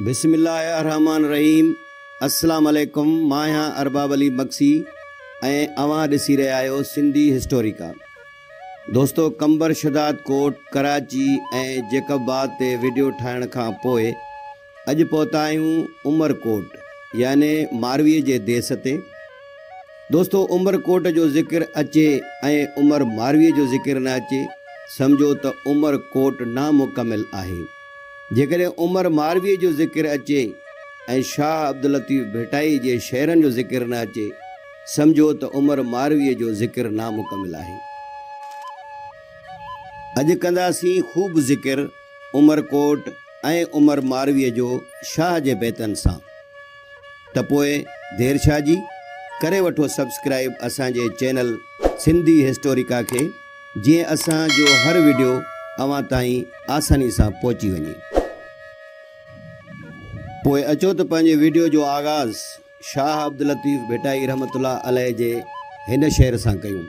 بسم الله الرحمٰن الرحيم السلام عليڪم مان آهيان ارباب علي مگسي ۽ اوهان ڏسي رهيا آهيو سنڌي هسٽوريڪا دوستو قمبر شھداد ڪوٽ ڪراچي ۽ جيڪب آباد تي وڊيو ٺاهڻ کان پوء اڄ پهتا آهيون عمر ڪوٽ يعني ماروي جي ديس تي دوستو عمر ڪوٽ جو ذڪر اچي ۽ عمر ماروي جو ذڪر نه اچي سمجهو ته عمر ڪوٽ نامڪمل آهي. جيڪڏهن عمر مارويء جو ذڪر اچي ۽ شاهه عبداللطيف ڀٽائيء جي شعرن جو ذڪر نه اچي، سمجهو ته عمر مارويء جو ذڪر نامڪمل آهي. اڄ ڪنداسين خوب ذڪر عمر ڪوٽ ۽ عمر مارويء جو شاهه جي بيتن سان. ته پوء دير ڇا جي؟ ڪري وٺو سبسڪرائيب اسان جي چينل سنڌي هسٽوريڪا کي جيئن اسان جو هر وڊيو اوهان تائين آساني سان پهچي وڃي. پوء اچو ته پنهنجي وڊيو جو آغاز شاهه عبداللطيف ڀٽائي رحمة الله عليه جي هن شعر سان ڪيون.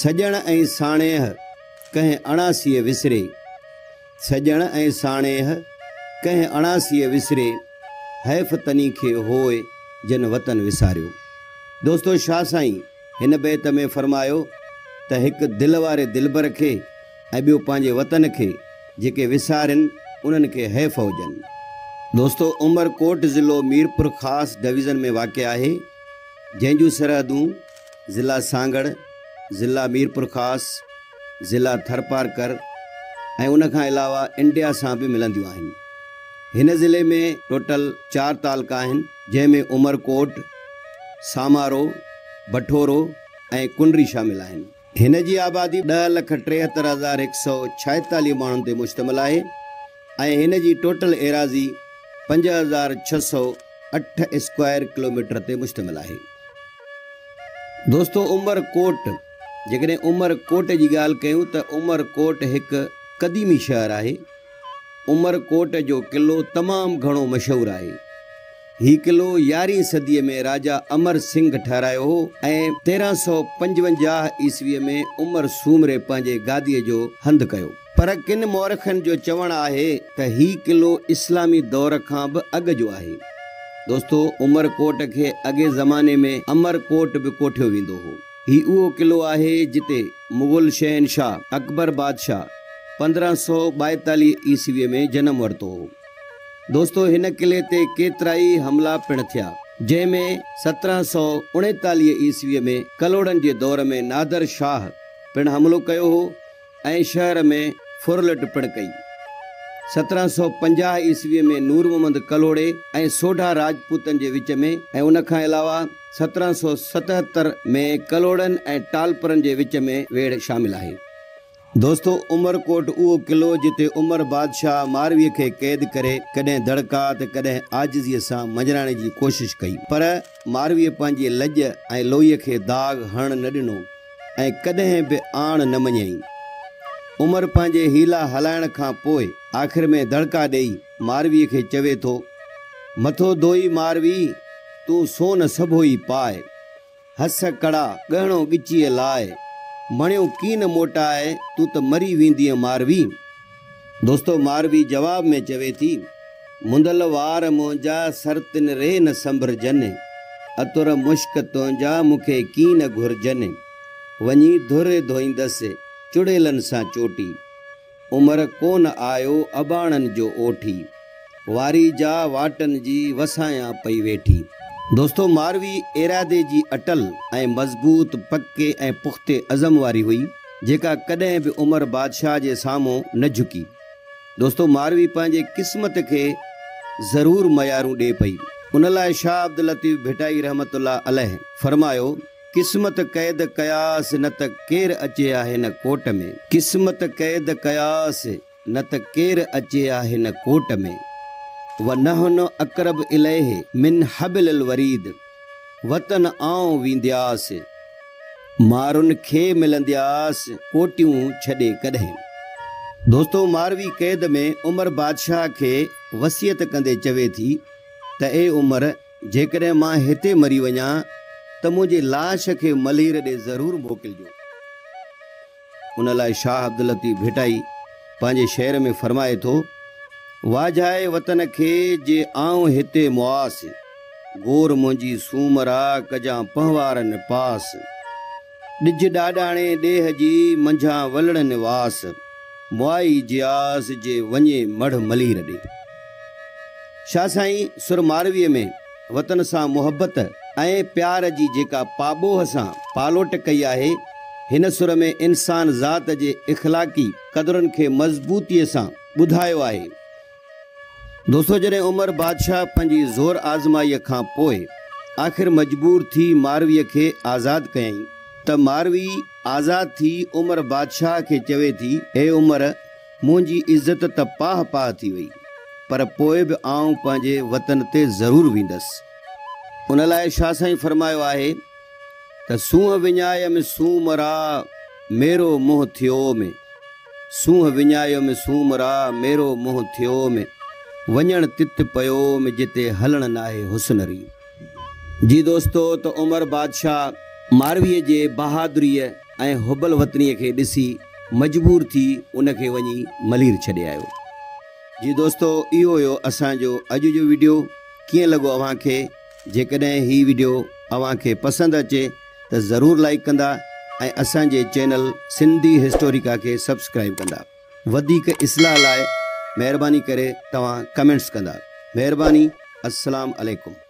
سڄڻ ۽ ساڻيهه ڪنهن اڻاسيء وسري. سڄڻ ۽ ساڻيهه ڪنهن اڻاسيء وسري، حيف تني کي هوء جن وطن وساريو. دوستو شاهه سائين هن بيت ۾ فرمايو ته هڪ دل واري دلبر کي ۽ ٻيو پنهنجي وطن کي جيڪي وسارين انهن کي حيف هجن. دوستو عمر ڪوٽ ضلعو ميرپورخاص ڊويزن ۾ واقع آهي جنهن جون سرحدون ضلع سانگهڙ، ضلع ميرپورخاص، ضلع ٿرپارڪر ۽ ان کان علاوه انڊيا سان به ملنديون آهن. هن ضلعي ۾ ٽوٽل چار تعلقا آهن جنهن ۾ عمرڪوٽ، سامارو، بٺورو ۽ ڪنري شامل آهن. هن جي آبادي 10,73,146 ماڻهن تي مشتمل آهي ۽ هن جي ٽوٽل ايراضي 5608 اسڪوائر ڪلوميٽر تي مشتمل آهي. دوستو عمر ڪوٽ جيڪڏهن عمر ڪوٽ جي ڳالهه ڪيون ته عمر ڪوٽ هڪ قديمي شهر آهي. عمر ڪوٽ جو قلعو تمام گهڻو مشهور آهي. هي قلعو يارهين صديء ۾ راجا امر سنگهه ٺهرايو هو ۽ 1355 عيسويء ۾ عمر سومري پنهنجي گاديء جو هنڌ ڪيو. پر ڪن مؤرخن جو چوڻ آهي ته هي قلعو اسلامي دور کان به اڳ جو آهي. دوستو عمر ڪوٽ کي اڳئين زماني ۾ امر ڪوٽ به ڪوٺيو ويندو هو. هي اهو قلعو آهي جتي مغل شهنشاهه اڪبر بادشاهه 1542 عيسويء ۾ جنم ورتو هو. دوستو هن قلعي تي ڪيترائي حملا پڻ ٿيا، جنهن ۾ 1739 عيسويء ۾ ڪلهوڙن جي دور ۾ نادر شاهه پڻ حملو ڪيو هو ۽ شهر ۾ ڦرلٽ پڻ ڪئي. 1750 عيسويء ۾ نور محمد ڪلهوڙي ۽ سوڍا راجپوتن جي وچ ۾ ۽ ان کان علاوه 1777 ۾ ڪلهوڙن ۽ ٽالپرن جي وچ ۾ ويڙهه شامل آهي. دوستو عمرڪوٽ اهو قلعو جتي عمر بادشاهه مارويء کي قيد ڪري ڪڏهن دڙڪا ته ڪڏهن عاجزيء سان مڃرائڻ جي ڪوشش ڪئي پر مارويء پنهنجي لڄ ۽ لوئيء کي داغ هڻڻ نه ڏنو. ۽ ڪڏهن به آڻ نه مڃيائين. عمر پنهنجي حيلا هلائڻ کان پوء آخر ۾ دڙڪا ڏيئي مارويء کي چوي ٿو، مٿو ڌوئي ماروي، تون سون سڀوئي پاء، هس ڪڙا ڳهڻو ڳچيء لاء، مڻيو ڪين موٽاء، تون ته مري ويندينء ماروي. دوستو ماروي جواب ۾ چوي ٿي، منڌل وار منهنجا سرتن ري نه سنڀرجن، عطر مشڪ تنهنجا مون کي ڪين گهرجن، وڃي ڌر ڌوئيندس چڙيلن سان چوٽي، عمر ڪونه آيو اباڻن جو اوٺي، واري جا واٽن جي وسايان پئي ويٺي. دوستو ماروي ارادي جي اٽل ۽ مضبوط پڪي ۽ پختي عزم واري هئي، جيڪا ڪڏهن به عمر بادشاهه جي سامهون نه جهڪي. دوستو ماروي پنهنجي قسمت کي ضرور ميارون ڏي پئي. ان لاء شاهه عبداللطيف ڀٽائي رحمة الله عليه فرمايو، قسمت قيد ڪياس نه ته ڪير اچي ها هن ڪوٽ ۾. قسمت قيد ڪياس نه ته ڪير اچي ها هن ڪوٽ ۾. ونحن اقرب اليه من حبل الوريد وطن آئون ويندياس. مارن کي ملندياس ڪوٽيون ڇڏي ڪڏهن. دوستو ماروي قيد ۾ عمر بادشاهه کي وصيت ڪندي چوي ٿي ته اي عمر جيڪڏهن مان هتي مري وڃان ته منهنجي لاش کي ملير ڏي ضرور موڪلجو. ان لاء شاهه عبداللطيف ڀٽائي پنهنجي شعر ۾ فرمائي ٿو. واجهائي وطن کي جي آئون هتي مئاس، گور منهنجي سومرا ڪجان پنهوارن پاس. ڏج ڏاڏاڻي ڏيهه جي منجهان ولڙن واس، مئائي جياس جي وڃي مڙهه ملير ڏي. شاهه سائين سر مارويء ۾ وطن سان محبت ۽ پيار جي جيڪا پاٻوهه سان پالوٽ ڪئي آهي، هن سر ۾ انسان ذات جي اخلاقي قدرن کي مضبوطيء سان ٻڌايو آهي. دوستو جڏهن عمر بادشاهه پنهنجي زور آزمائيء کان پوء آخر مجبور ٿي مارويء کي آزاد ڪيائين ته ماروي آزاد ٿي عمر بادشاهه کي چوي ٿي، اي عمر! منهنجي عزت ته پاهه پاهه ٿي وئي، پر پوء به آئون پنهنجي وطن تي ضرور ويندس. ان لاء شاهه سائين فرمايو آهي ته سونهن وڃايم سومرا، ميرو منهن ٿيو ۾. سونهن وڃايم سومرا، ميرو منهن ٿيو ۾. وڃڻ تت پيو م جتي هلڻ ناهي حسن ري. جي دوستو ته عمر بادشاهه مارويء جي بهادريء ۽ حب الوطنيء کي ڏسي مجبور ٿي ان کي وڃي ملير ڇڏي آيو. جي دوستو اهو هيو اسان جو اڄ جو وڊيو ڪيئن لڳو اوهان کي جيڪڏهن هي وڊيو اوهان کي پسند اچي ته ضرور لائيڪ ڪندا ۽ اسان جي چينل سنڌي هسٽوريڪا کي سبسڪرائيب ڪندا وڌيڪ اصلاح لاء مهرباني ڪري توهان ڪمينٽس ڪندا مهرباني السلام عليڪم.